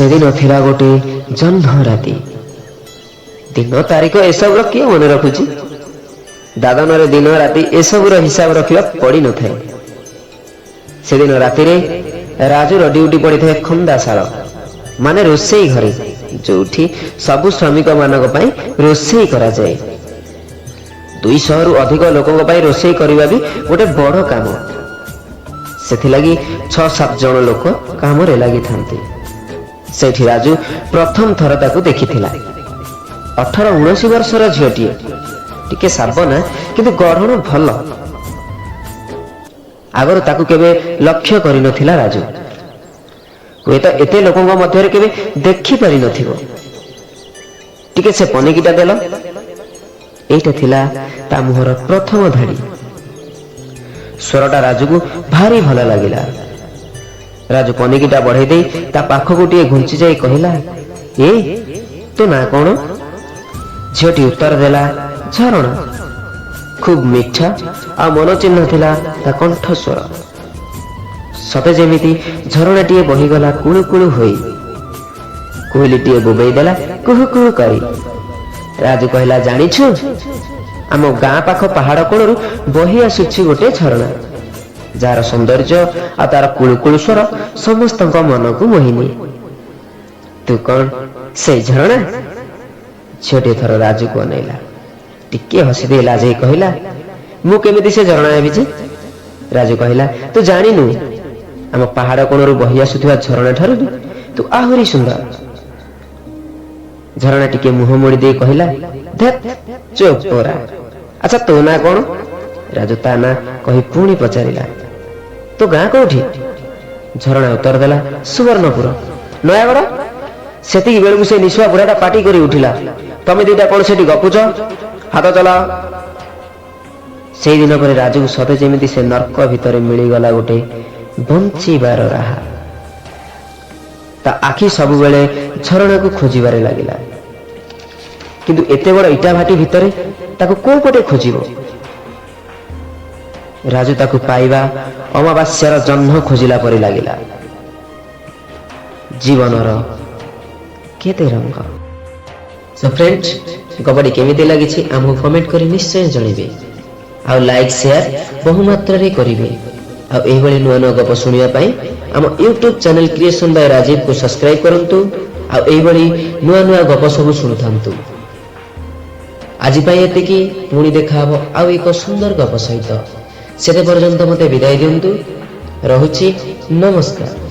ସେଦିନ ଥିଲା ଗୋଟେ ଜହ୍ନ ରାତି। ଦିନ ତାରିଖ ଏସବୁର କିଏ ମନେ ରଖୁଛି? ଦାଦନରେ ଦିନ ରାତି ଏସବୁର ହିସାବ ରଖିବା ପଡ଼ିନଥାଏ। ସେଦିନ ରାତିରେ ରାଜୁର ଡ୍ୟୁଟି ପଡ଼ିଥାଏ ଖନ୍ଦାଶାଳ, ମାନେ ରୋଷେଇ ଘରେ, ଯୋଉଠି ସବୁ ଶ୍ରମିକମାନଙ୍କ ପାଇଁ ରୋଷେଇ କରାଯାଏ। 200ରୁ ଅଧିକ ଲୋକଙ୍କ ପାଇଁ ରୋଷେଇ କରିବା ବି ଗୋଟେ ବଡ଼ କାମ। ସେଥିଲାଗି 6-7 ଜଣ ଲୋକ କାମରେ ଲାଗିଥାନ୍ତି। ସେଇଠି ରାଜୁ ପ୍ରଥମ ଥର ତାକୁ ଦେଖିଥିଲା। 18-19 ବର୍ଷର ଝିଅଟିଏ, ଟିକେ ସାବନା, କିନ୍ତୁ ଗଢ଼ଣ ଭଲ। ଆଗରୁ ତାକୁ କେବେ ଲକ୍ଷ୍ୟ କରିନଥିଲା ରାଜୁ। ହୁଏତ ଏତେ ଲୋକଙ୍କ ମଧ୍ୟରେ କେବେ ଦେଖି ପାରିନଥିବ। ଟିକେ ସେ ପନିକିଟା ଦେଲ, ଏଇଟା ଥିଲା ତା ମୁହଁର ପ୍ରଥମ ଧାଡ଼ି। ସ୍ୱରଟା ରାଜୁକୁ ଭାରି ଭଲ ଲାଗିଲା। ରାଜୁ ପନିକିଟା ବଢେଇ ଦେଇ ତା ପାଖକୁ ଟିକେ ଘୁଞ୍ଚି ଯାଇ କହିଲା, ଏ ତୋ ନାଁ କଣ? ଝିଅଟି ଉତ୍ତର ଦେଲା, ଝରଣା। ଖୁବ୍ ମିଠା ଆଉ ମନଚିହ୍ନ ଥିଲା ତା କଣ୍ଠସ୍ୱର। ସତେ ଯେମିତି ଝରଣାଟିଏ ବହିଗଲା କୁଳୁ କୁଳୁ ହୋଇ, କୋଇଲିଟିଏ ବୋବେଇ ଦେଲା କୁହୁ କୁହୁ କରି। ରାଜୁ କହିଲା, ଜାଣିଛୁ, ଆମ ଗାଁ ପାଖ ପାହାଡ଼ କୋଣରୁ ବହି ଆସୁଛି ଗୋଟେ ଝରଣା, ଯାହାର ସୌନ୍ଦର୍ଯ୍ୟ ଆଉ ତାର କୁଳୁ କୁଳୁ ସ୍ୱର ସମସ୍ତଙ୍କ ମନକୁ ମୋହିନିଏ। ତୁ କଣ ସେଇ ଝରଣା? ଝିଅଟିଏ ଥର ରାଜୁକୁ ଅନେଇଲା, ଟିକେ ହସିଦେଇ ଲାଜେଇ କହିଲା, ମୁଁ କେମିତି ସେ ଝରଣା ହେବି ଯେ? ରାଜୁ କହିଲା, ତୁ ଜାଣିନୁ, ଆମ ପାହାଡ଼ କୋଣରୁ ବହି ଆସୁଥିବା ଝରଣା ଠାରୁ ବି ତୁ ଆହୁରି ସୁନ୍ଦର। ଝରଣା ଟିକେ ମୁହଁ ମୋଡ଼ି ଦେଇ କହିଲା, ଧେତ୍, ଚୁପ୍ ପରା। ଆଚ୍ଛା, ତୋ ନାଁ କଣ? ରାଜୁ ତା ନାଁ କହି ପୁଣି ପଚାରିଲା, ତୋ ଗାଁ କୋଉଠି? ଝରଣା ଉତ୍ତର ଦେଲା, ସୁବର୍ଣ୍ଣପୁର, ନୟାଗଡ଼। ସେତିକି ବେଳକୁ ସେ ନିଶୁଆ ବୁଢ଼ାଟା ପାଟି କରି ଉଠିଲା, ତମେ ଦିଟା କଣ ସେଠି ଗପୁଛ? ହାତ ଚଲାଅ। ସେଇଦିନ ପରେ ରାଜୁକୁ ସତେ ଯେମିତି ସେ ନର୍କ ଭିତରେ ମିଳିଗଲା ଗୋଟେ ବଞ୍ଚିବାର ରାହା। ତା ଆଖି ସବୁବେଳେ ଝରଣାକୁ ଖୋଜିବାରେ ଲାଗିଲା। କିନ୍ତୁ ଏତେ ବଡ଼ ଇଟା ଭାଟି ଭିତରେ ତାକୁ କୋଉ ପଟେ ଖୋଜିବ? ରାଜୁ ତାକୁ ପାଇବା ଅମାବାସ୍ୟାର ଜହ୍ନ ଖୋଜିଲା ପରି ଲାଗିଲା। ଜୀବନର କେତେ ରଙ୍ଗ! ସୋ ଫ୍ରେଣ୍ଡ, ଗପଟି କେମିତି ଲାଗିଛି ଆମକୁ କମେଣ୍ଟ କରି ନିଶ୍ଚୟ ଜଣାଇବେ ଆଉ ଲାଇକ୍ ସେୟାର ବହୁ ମାତ୍ରାରେ କରିବେ। ଆଉ ଏଇଭଳି ନୂଆ ନୂଆ ଗପ ଶୁଣିବା ପାଇଁ ଆମ ୟୁଟ୍ୟୁବ ଚ୍ୟାନେଲ କ୍ରିଏସନ ବାଇ ରାଜୀବକୁ ସବସ୍କ୍ରାଇବ କରନ୍ତୁ ଆଉ ଏଇଭଳି ନୂଆ ନୂଆ ଗପ ସବୁ ଶୁଣୁଥାନ୍ତୁ। ଆଜି ପାଇଁ ଏତିକି। ପୁଣି ଦେଖାହବ ଆଉ ଏକ ସୁନ୍ଦର ଗପ ସହିତ। ସେତେ ପର୍ଯ୍ୟନ୍ତ ମୋତେ ବିଦାୟ ଦିଅନ୍ତୁ। ରହୁଛି, ନମସ୍କାର।